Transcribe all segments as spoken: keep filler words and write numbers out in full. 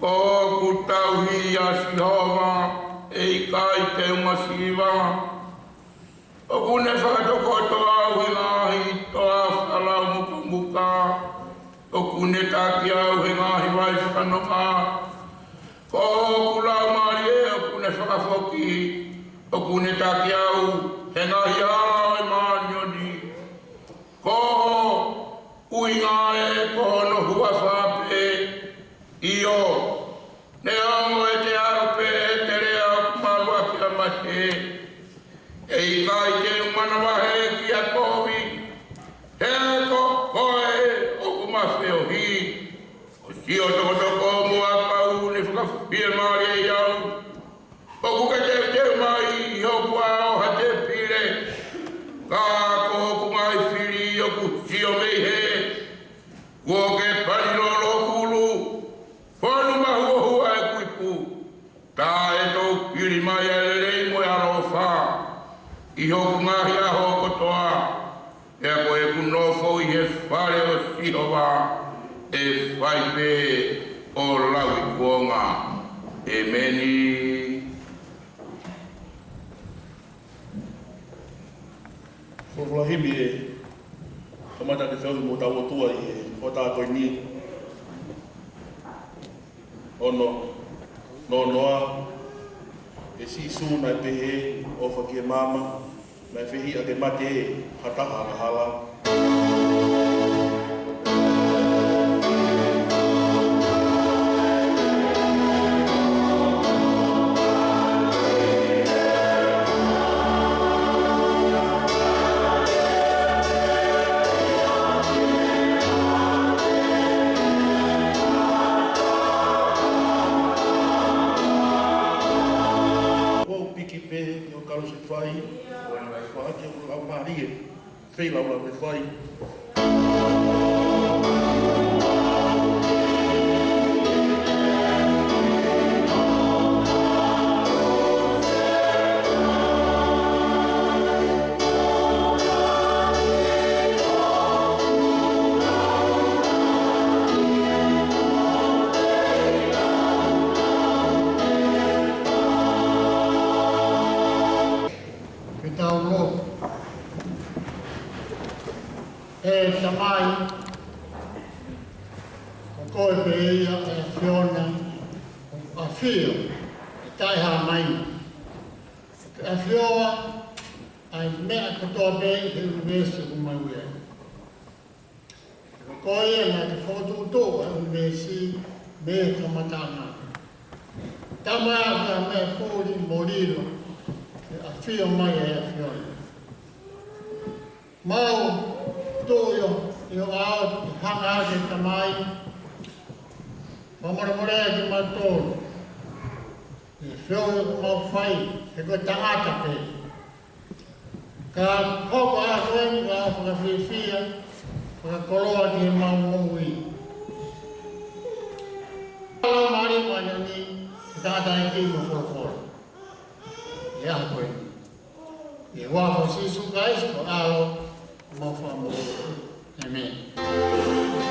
ʻOku tauhi ʻa Sihova, ʻe ʻikai te u masiva. ʻOku ne fakatokoto au he ngaahi toa fakalau mukomuka. ʻOku ne taki au he ngaahi vai fakanonga. Ko hoku laumālie ʻoku ne fakafoki. ʻOku ne taki au he ngaahi hala ʻo e māʻoniʻoni. Ko ho ʻuhinga ē ko hono huafa pē. ʻIo, neongo ʻete ʻalu pē he teleʻa ʻoku maluʻaki ʻa mate, ʻe ʻikai te u manavahē kia kovi, he ko koe ʻoku ma feohi. ʻO sio tokotoko mo ʻakau, ne fakafiemālieʻi au. ʻOku ke teuteu mai ʻi hoku ʻao ha tēpile, ka ko hoku ngaahi fili ʻoku sio mei hē. Kuo ke pani lolo kulu, fonu mahuohua ʻeku ipu. Taʻe toe pili mai ʻa e lelei mo e ʻaloʻofa ʻi hoku ngaahi ʻaho kotoa. Pea ko ʻeku nofo ʻi he fale ʻo Sihova ʻe fai pē ʻo lauikuonga. ʻEmeni. Folofola himi ʻe kamata ke feohi mo hotau ʻOtua ʻi he hoʻatā ko eni. Ono, nonoa, ʻe Sīsū naʻe pehē, ʻofa ki he maama, naʻe fehiʻa ke mate ha taha angahala. Kuo piki pē ʻi hoʻo kalusefai, ʻo ʻai fai ke u lau mālie, feilaulau ke fai. Ke tau lotu. ʻE Tamai, ko koe pē ia ʻa e ʻAfiona, ʻoku ʻafio ʻi he taʻehāmai. Ke ʻafioʻi ʻa e meʻa kotoa pē ʻi he ʻunivēsi ʻoku mau ʻi ai. Ko ia naʻa ke fokotuʻutuʻu ʻa e ʻunivēsi mei he kamataʻanga. Tama ʻa e meʻa puli mo lilo, ke ʻafio mai ʻa e ʻAfiona. Mau tuʻu ʻi ho, ʻi ho ʻao, ke hanga ʻe he Tamai, fakamolemole kimautolu ʻi he feohi ʻoku mau fai, he ko e tangata pē. Ka hoko ʻa ko eni ʻa e fakafiefia, fakakoloa ki heʻemau moʻui. Laumālie Māʻoniʻoni, ke tangataʻeiki mo folofola ʻi he ʻaho ko eni. ʻI he huafa ʻo Sīsū Kalaisi ko e ʻAlo, homau Fakamoʻui. ʻEmeni.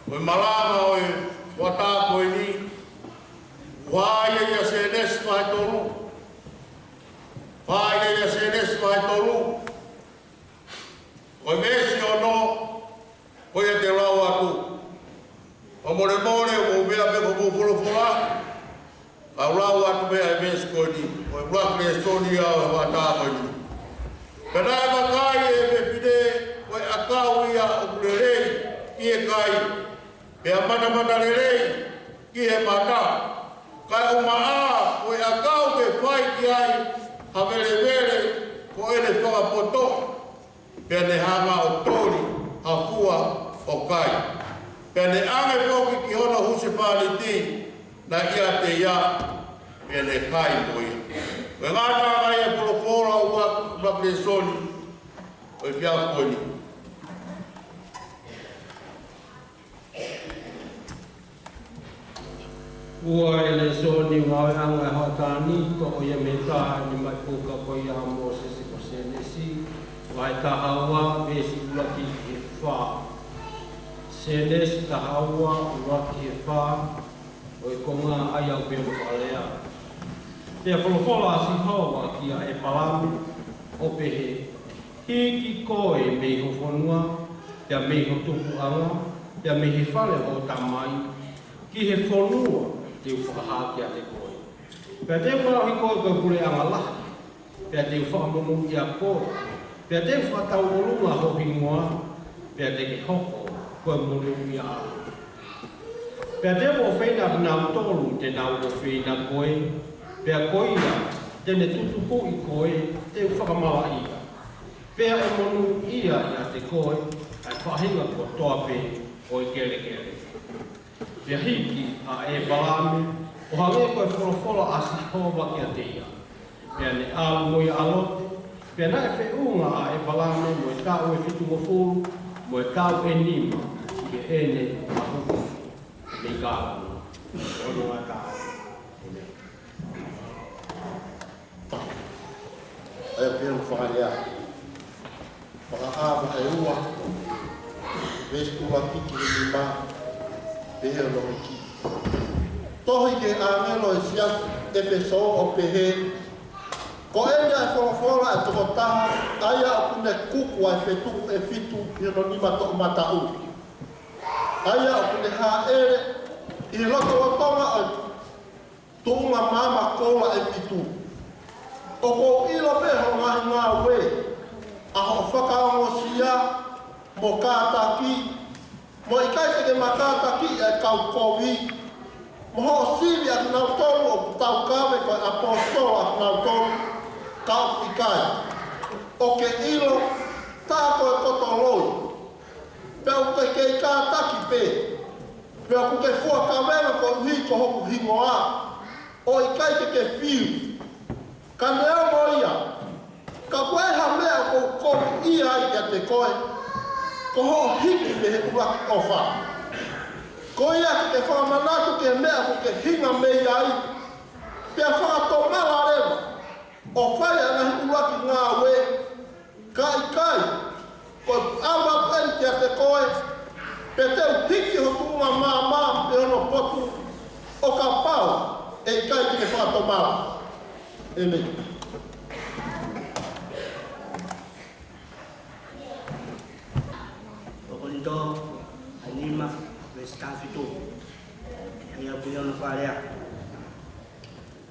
Ko e malanga ʻo e hoʻatā ko eni, ʻoku hā ia ʻia Sēnesi vahe tolu. Hā ia ʻia Sēnesi vahe tolu. Ko e veesi ono, ko ia te u lau atu. Fakamolemole, ʻoku ou meʻa pē ko hoʻomou folofola. Kau lau atu pē ʻa e veesi ko eni, ko e ʻuluaki lēsoni ia ʻo e hoʻatā ko eni. Pea naʻe vakai ʻe he fefine, ko e ʻakau ia ʻoku lelei ki he kai, pea matamatalelei ki he mata. Kae ʻumaʻā, ko e ʻakau ke fai ki ai ha velevele, ko ʻene fakapotoʻi. Pea ne hanga ʻo toli ha fua ʻo kai. Pea ne ʻange foki ki hono husepāniti naʻe ʻiate ia, pea ne kai mo ia. Ko e ngataʻanga ia e folofola ʻo e ʻuluaki lēsoni ʻo e efiafi ko eni. Ua e lēsoni ngāueʻanga ʻo e hoʻatā ni, toʻo ia mei he taha ʻi he nimaʻi puka ko ia ʻa Mōsese ko Sēnesi, vahe taha ua, veesi ʻuluaki ki he fā. Sēnesi taha ua, ʻuluaki ki he fā, ʻo e konga ʻa ia ʻoku pehē hono fakalea. Pea folofola ʻa Sihova kia ʻĒpalame, ʻo pehē, Hiki koe mei ho fonua, pea mei ho tupuʻanga, pea mei he fale ʻo hoʻo tamai, ki he fonua te u fakahā kiate koe. Pea te u ngaohi koe ko e puleʻanga lahi, pea te u fakamonūʻia koe, pea te u fakatauʻolunga ho hingoa, pea te ke hoko ko e monūʻia ʻalu. Pea te u ʻofeina kinautolu te nau ʻofeina koe, pea ko ia te ne tutupuʻi koe te u fakamalaʻia. Pea ʻe monūʻia ʻiate koe ʻa e faʻahinga kotoa pē ʻo e kelekele. Pea hiki ʻa ʻĒpalame, ʻo hangē ko e folofola ʻa Sihova kiate ia. Pea ne ʻalu mo ia ʻa Lote, pea naʻe feʻunga ʻa ʻĒpalame mo e taʻu ʻe fitungofulu, mo e taʻu ʻe nima, ʻi heʻene mahuku mei Kalani. Ono ata. ʻĒmeni. ʻA ia pea mo fakalea. Fakaʻā vahe ua, veesi ʻuluaki ki he nima, pehē hono hiki. Tohi ki he ʻāngelo ʻo e siasi ʻEfesō ʻo pehē, Ko eni ʻa e folofola ʻa e tokotaha, ʻa ia ʻoku ne kuku ʻa e fetuʻu ʻe fitu ʻi hono nima toʻomataʻu. ʻA ia ʻoku ne hāʻele ʻi he lotolotonga ʻo e tuʻunga maama koula ʻe fitu. ʻOku ou ʻilo pē hoʻo ngaahi ngāue, ʻa hoʻo fakaongosia, mo kātaki, mo ʻikai te ke makātakiʻi ʻa e kau kovi, mo hoʻo sivi ʻa kinautolu ʻoku taukave ko e ʻaposetolo ʻa kinautolu, ka ʻoku ʻikai. ʻOku ke ʻilo, tā ko e koto loi. Pea ʻoku ke kei kātaki pē. Pea ʻoku ke fua kavenga koeʻuhi ko hoku hingoa, ʻo ʻikai ke ke fiu. Ka neongo ia, ka ko e hā e meʻa ʻoku ou koviʻia ai kiate koe, ko hoʻo hiki mei he ʻuluaki ʻofa. Ko ia ke ke fakamanatu ki he meʻa ʻoku ke hinga mei ai, pea fakatomala leva, ʻo fai ʻa e ngaahi ʻuluaki ngāue, ka ʻikai, ko e ʻalu atu eni kiate koe, pea te u hiki ho tuʻunga maama mei hono potu, ʻo kapau ʻe ʻikai te ke fakatomala. ʻĒmeni. Ko Kolinitō ʻa e nima, veesi taha fitu. ʻA ia pea hono fakalea.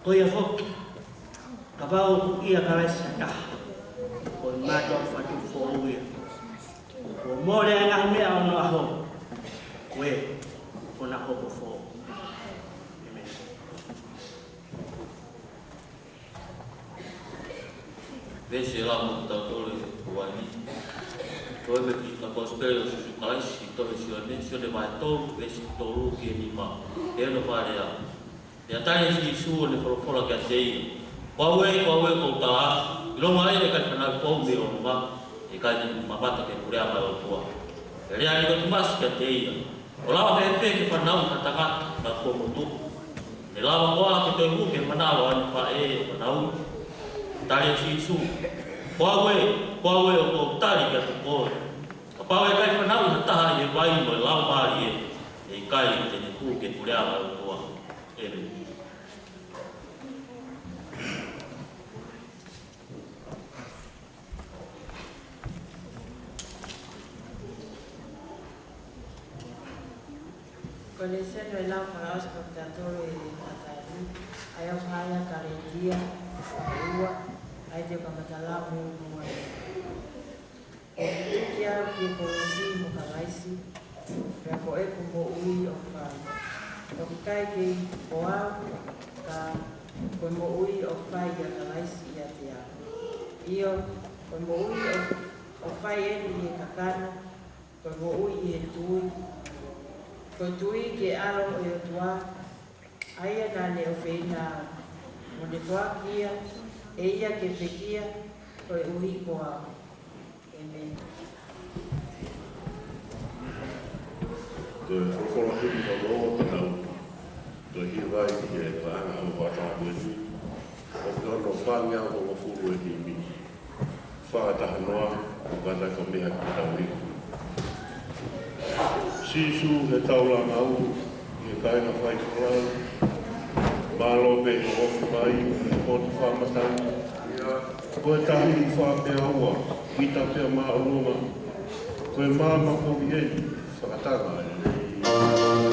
Ko ia foki, kapau ʻoku ʻia Kalaisi ha taha, ko e mātuʻa fakatupu foʻou ia. Kuo mole ʻa e ngaahi meʻa ʻo onoʻaho, ko ē, kuo na hoko foʻou. ʻĒmeni. Veesi ʻe lau maʻa kitautolu he ʻaho ni. Ko e mei he Kosipeli ʻo Sīsū Kalaisi, tohi ʻe Sione, Sione vahe tolu, veesi tolu ki he nima. Pea hono fakalea. Pea tali ʻe Sīsū ʻo ne folofola kiate ia, Ko au ē, ko au ē, ʻoku ou tala atu, ʻilonga ʻe ʻikai fanauʻi foʻou mei ʻolunga, ʻe ʻikai te ne mamata ki he puleʻanga ʻo e ʻOtua. Pea lea ʻa Nikotīmasi kiate ia, ʻOku lava fēfē ke fanauʻi ha tangata naʻa kuo motuʻa? ʻE lava koā ke toe hū ki he manava ʻo ʻene faʻē ʻo fanauʻi? Tali ʻe Sīsū, Ko au ē, ko au ē, ʻoku ou tali kiate koe, kapau ʻe ʻikai fanauʻi ha taha ʻi he vai mo e Laumālie, ʻIkai te ne hū ki he puleʻanga ʻo e ʻOtua. ʻĒmeni. Ko e lēsoni ʻe lau fakaʻosi maʻatautolu he matātahi, ʻa ia ʻoku hā ia Kalētia, vahe ua, ʻa ia te u kamata lau mei hono ua. ʻOku tutuki au ki he kolosi mo Kalaisi, pea ko ʻeku moʻui ʻoku fai, ʻoku ʻikai ke ko au, ka ko e moʻui ʻoku fai ʻia Kalaisi ʻiate au. ʻIo, ko e moʻui ʻoku, ʻoku fai eni ʻi he kakano, ko e moʻui ʻi he tui, ko e tui ki he ʻAlo ʻo e ʻOtua, ʻa ia naʻa ne ʻofeina au, mo ne foaki ia ʻe ia ke pekia koeʻuhi ko au. ʻĒmeni. Ko e folofola himi hono ua, ko ʻetau toe hiva ai ki he paʻanga ʻo e Fakataha Moʻui, ʻoku ʻi hono fāngeau hongofulu ʻo e himi. Fakataha noa, ʻo kātaki ʻo meʻa ki heʻetau iku. Sīsū, heʻetau langa ulu, ʻi he kāinga faifolau, mālō pē hoʻo ofi mai, ʻi he potu fakamatangi. Ko e tahi faʻa pea ua, ʻita pea māʻolunga, ko e maama kovi eni, fakatanga eni.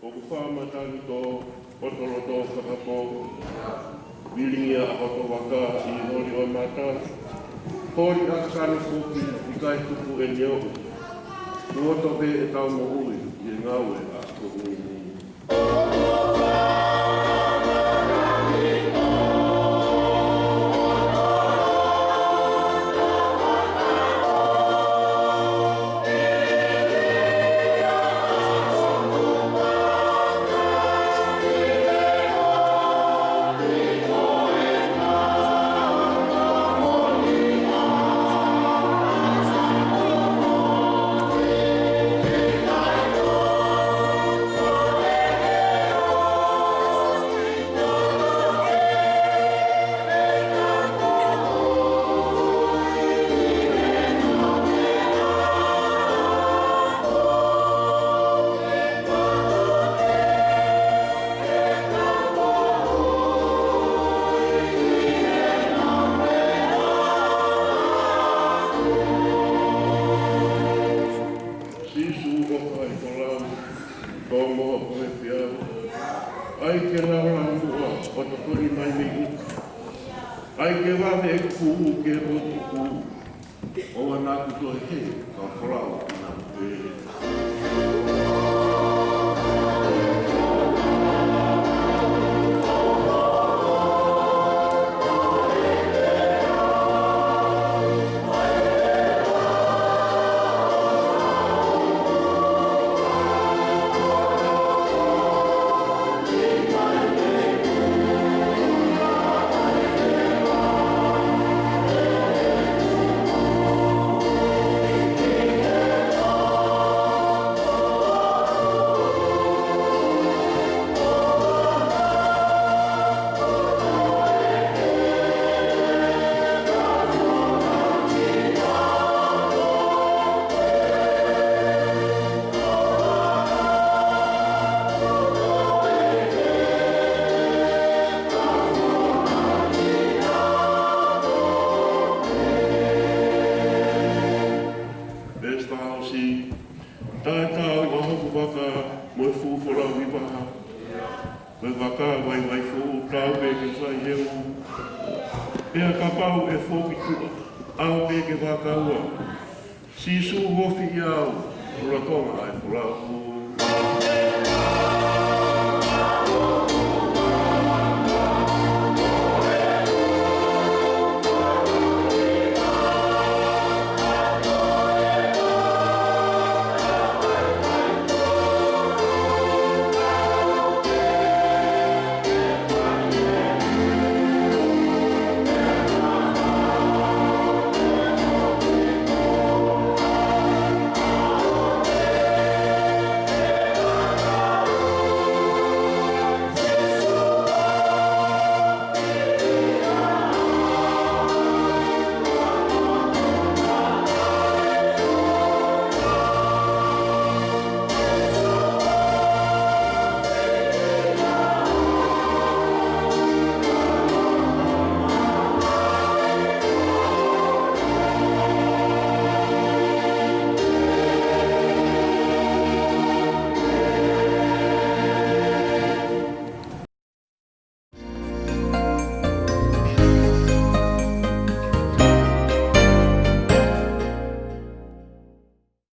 ʻOku fakamatangi tō hoto loto fakapō, vilingia hoto vaka ʻi he holi ʻo e mata, holi ʻa e kakano foki ʻikai tuku ʻene ʻoʻo, tuʻu ʻo tope ʻetau moʻui ʻi he ngāue ʻa e kovi ni. Sīsū, ʻofa ʻi ho lau, tō moʻo ko e peau. ʻAi ke laulaunoa ʻo tokoni mai mei ʻuta. ʻAi ke vave ʻeku puʻu ki he potu puʻu. ʻOua naʻa ku toe hē, ka folau ʻi namu pē. Veesi fakaʻosi, taʻetaau ʻa hoku vaka mo e fuʻu folau ʻi vaha, Ko e vaka vaivai foʻou, tau pē ke fai he ʻoʻou. Pea kapau ʻe foki tuʻa, ʻalu pē ke vaka ua. Sīsū, ofi ʻiate au, ʻo lākonga ʻa e folau.